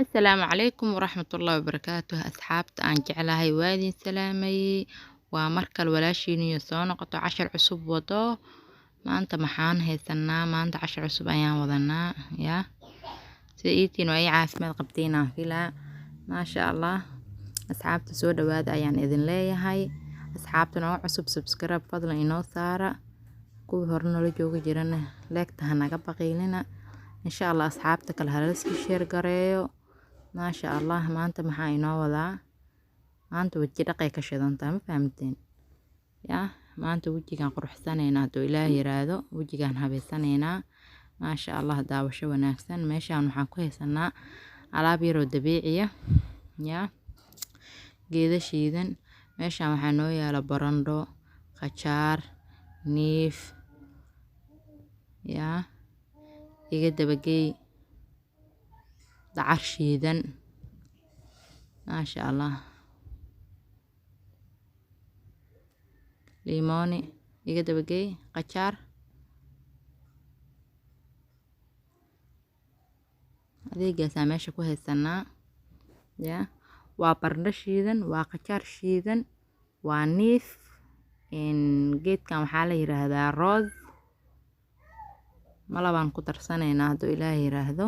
Asalaamu calaykum waraxmatullaahi wabarakaatuh. Asxaabta aan jeclahay, waa idin salaamayey. Waa markale walaashiiniyo soo noqoto cashar cusub wado. Maanta maxaan haysanaa? Maanta cashar cusub ayaan wadanaa. Yaa sida iitiin waa ii caafimaad qabteen aan filaa. Maasha Allah, asxaabta soo dhawaada ayaan idin leeyahay. Asxaabta noo cusub, subscribe fadlan inoo saara. Kuwii hore noola jooga jirana, leegta ha naga baqiilina. Insha Allah asxaabta kale hala sii share gareeyo. Maasha Allah, maanta maxaa inoo wadaa? Maanta weji dhaqay ka shidantaa, ma fahamteen? Yaa maanta wejigaan quruxsanaynaa hadduu Ilaah yiraahdo, wejigaan habeysanaynaa. Maasha Allah, daawasho wanaagsan. Meeshaan waxaan ku haysanaa alaab yaroo dabiiciya, yaa geeda shiidan. Meeshaan waxaa noo yaala barandho, qajaar, niif, yaa iga dabageey, dacar shiidan. Maasha Allah, liimooni, iga dabageey, qajaar. Adeegaasaa meesha ku haysanaa. Yaa waa barandho shiidan, waa qajaar shiidan, waa niif. Geedkan waxaa la yiraahdaa rose. Malabaan ku darsanaynaa hadduu Ilaah yiraahdo.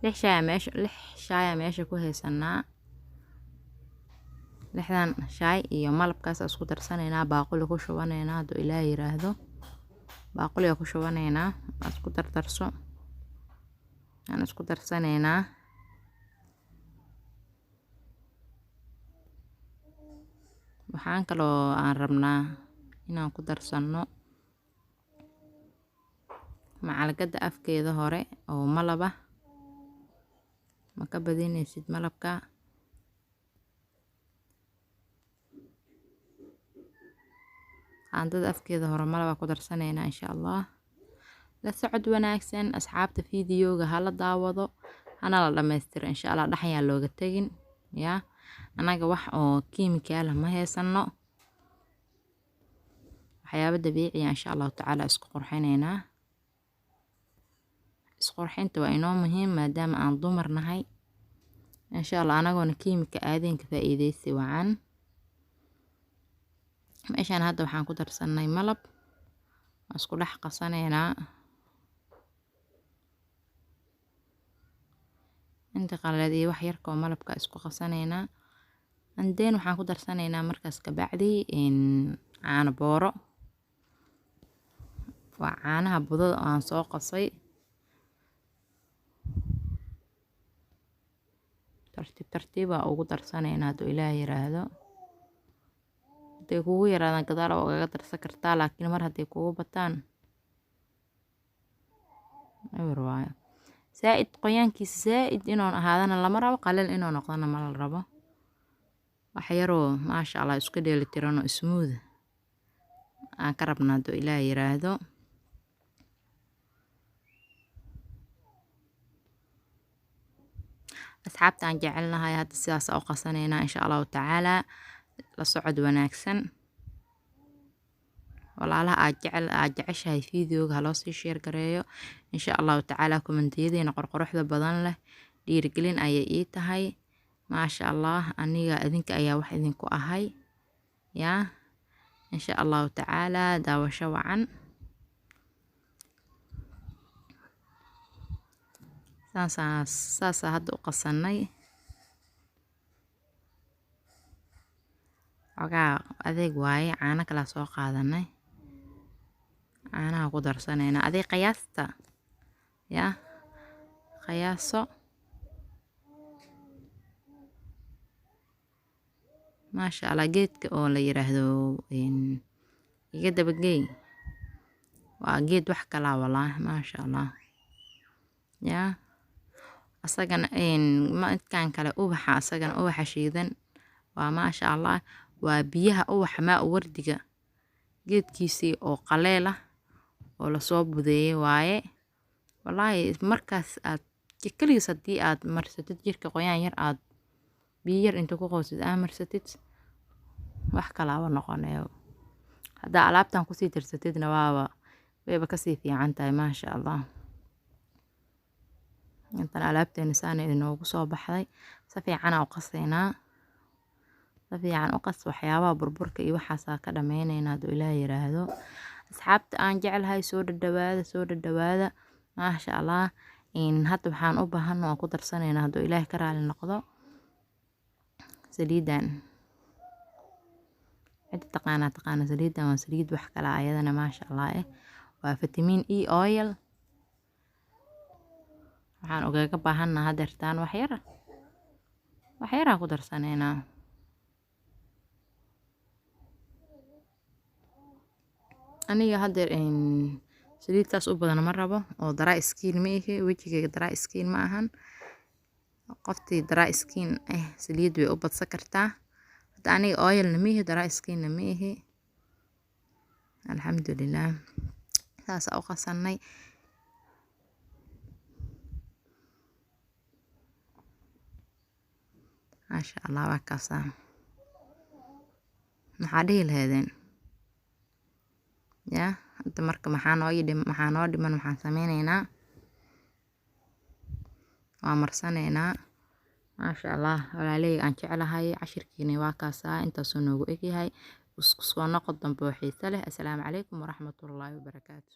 Lix shaaya meesha, lix shaaya meesha ku haysanaa. Lixdan shaay iyo malabkaas isku darsanaynaa, baaquli ku shubanaynaa hadduu Ilaah yiraahdo. Baaquliga ku shubanaynaa, waa isku dardarso, aan isku darsanaynaa. Waxaan kaloo aan rabnaa inaan ku darsano macalgada afkeeda hore oo malab ah. Ma ka badinaysid malabka. Qaandada afkeeda hore malab ku darsanaynaa, insha Allah. La socod wanaagsan asxaabta. Fiidiyooga hala daawado, hana la dhamaystiro, insha Allah. Dhaxyaan looga tegin. Yaa annaga wax oo kiimikaal ah ma haysano, waxyaabo dabiiciya insha Allahu tacaala isku qurxinaynaa. Isqurxinta waa inoo muhiim maadaama aan dumar nahay. Insha Allah anagoona kiimika aadeen ka faa'iideysi wacan. Meeshaan hadda waxaan ku darsanay malab, waan isku dhex qasanaynaa. Inta qalaad iyo wax yarka oo malabka isku qasanaynaa. And then waxaan ku darsanaynaa markaas kabacdi caano booro. Waa caanaha budada oo aan soo qasay. Tartiib tartiib aa ugu darsanaynaa hadduu Ilaah yiraahdo. Hadday kugu yaraadaan, gadaal waa ugaga darsan kartaa, laakiin mar hadday kugu bataan, eber waayo. Zaa'id qoyaankiisa zaa'id inuu ahaadana lama rabo, qalal inuu noqdana ma la rabo. Wax yaroo maasha Allah isku dheelitiran oo smooth aan ka rabnaa hadduu Ilaah yiraahdo. Asxaabta aan jecelnahay, hadda sidaas u qasanaynaa, insha Allahu tacaala. La socod wanaagsan. Walaalaha aad jecel, aad jeceshahay fiidiyooga haloo sii share gareeyo, insha Allahu tacaala. Kommentiyadiina qorquruxda badan leh dhiirigelin ayay ii tahay. Maasha Allah, aniga idinka ayaa wax idinku ahay. Yaa insha Allahu tacaala, daawasho wacan. Saasaa saasaa hadda u qasanay. Xogaa adeeg waaye, caano kala soo qaadanay, caanaha ku darsanaynaa. Adeeg qiyaasta, yaa qiyaaso. Maasha Allah, geedka oo la yiraahdo iga dabageey waa geed wax kalaa walaahi. Maasha Allah, yaa asagana midkan kale ubaxa, asagana ubaxa shiidan waa maasha Allah. Waa biyaha ubaxa maa wardiga, geedkiisii oo qaleel ah oo lasoo budeeyay waaye. Wallaahi markaas aad kaligiis haddii aad marsatid jirka, qoyaan yar aad biyo yar inta ku qoysid aa marsatid, wax kalaaba noqonayo. Haddaa alaabtan kusii darsatidna waaba Wayba kasii fiican tahay, maasha Allah. Intan alaabteena saana inoogu soo baxday. Si fiican u qaseynaa, si fiican u qas. Waxyaabaha burburka iyo waxaasaa ka dhameyneynaa hadduu Ilaah yiraahdo. Asxaabta aan jeclahay, soo dhadhawaada, soo dhadhawaada, maasha Allah. Hadda waxaan u baahano aan ku darsanaynaa, hadduu Ilaah ka raali noqdo, saliidan. Cidda taqaanaa taqaana saliidan, waa saliid wax kale ayadana, maasha Allah. Waa vitamin E oil. Waxaan ugaga baahanaa hadeertaan wax yar, wax yaraan ku darsanaynaa. Aniga hadeer saliid saas u badan ma rabo oo dry skin ma ihi, wejigayga dry skin ma ahan. Qoftii dry skin saliid way u badsan kartaa. Hadda aniga oilna ma ihi, dry skinna ma ihi, alxamdulilah. Saasa u qasanay. Maasha Allah, waa kaasaa. Maxaa dhihi lahaydeen ya? Hadda marka maxaa noo maxaa noo dhiman? Maxaan sameyneynaa? Waa marsanaynaa, maasha Allah. Walaaleyga aan jeclahay, cashirkiina waa kaasaa, intaasuu noogu egyahay. Isku soo noqod dambe oo xiiso leh. Assalaamu calaykum waraxmatullaahi wabarakaatu.